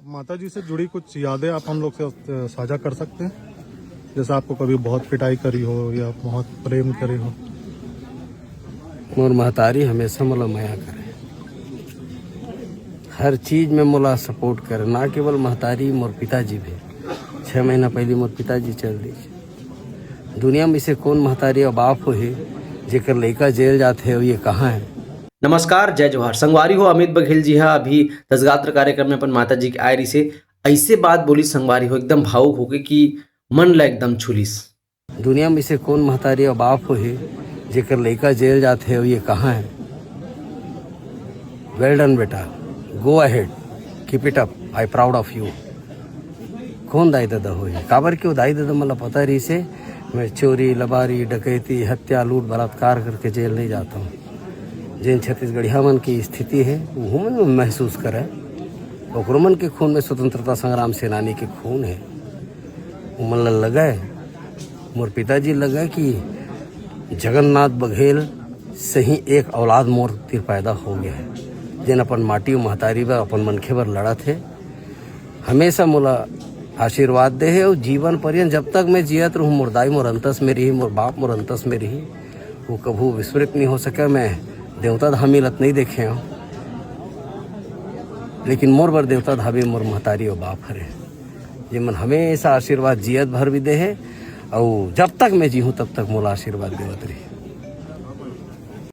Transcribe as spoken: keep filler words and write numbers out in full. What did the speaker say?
माता जी से जुड़ी कुछ यादें आप हम लोग से साझा कर सकते हैं? जैसे आपको कभी बहुत पिटाई करी हो या बहुत प्रेम करे हो? मोर महतारी हमेशा मोला मया करे, हर चीज में मोला सपोर्ट करे। ना केवल महतारी, मोर पिताजी भी। छह महीना पहले मोर पिताजी चल दिस। दुनिया में से कौन महतारी और बाप होही, जेकर लइका जेल जाथे, और ये कहाँ है? नमस्कार, जय जोहार। संगवारी हो, अमित बघेल जी हा अभी दसगात्र कार्यक्रम में अपन माता जी के आए रिसे, ऐसे बात बोली संगवारी हो, एकदम भावुक होके कि मन ला एकदम छुलिस। दुनिया में से कौन महतारी और बाप होही, जेकर लइका जेल जाथे, और ये कहाँ है? Well done बेटा, go ahead, keep it up, I proud of you। कौन दाई ददा होही? काबर के वो दाई ददा मन ला पता रिसे, मैं चोरी, लबारी, डकैती, हत्या, लूट, बलात्कार करके जेल नहीं जाता हूँ। जिन छत्तीसगढ़िया मन की स्थिति है, वो मन महसूस करे। ओकरो मन के खून में स्वतंत्रता संग्राम सेनानी के खून है। वो मन ला लगे, मोर पिताजी लगे कि जगन्नाथ बघेल से ही एक औलाद मोर तीर पैदा हो गया है, जेन अपन माटी अउ महतारी बर, अपन मनखे बर लड़त हे। हमेशा मोला आशीर्वाद दे हे अउ जीवन पर्यंत जब तक मैं जियत रहूँ, मोर दाई मोर अंतस में रही, मोर बाप मोर अंतस में रही, वो कभू विस्मृत नहीं हो सके। मैं देवता धामी लत नहीं देखे हूँ, लेकिन मोर बर देवता धामी मोर महतारी अउ बाप हरे, जेमन हमेशा आशीर्वाद जियत भर भी दे हे, अउ जब तक मैं जीहूँ तब तक मोला आशीर्वाद देवत रही।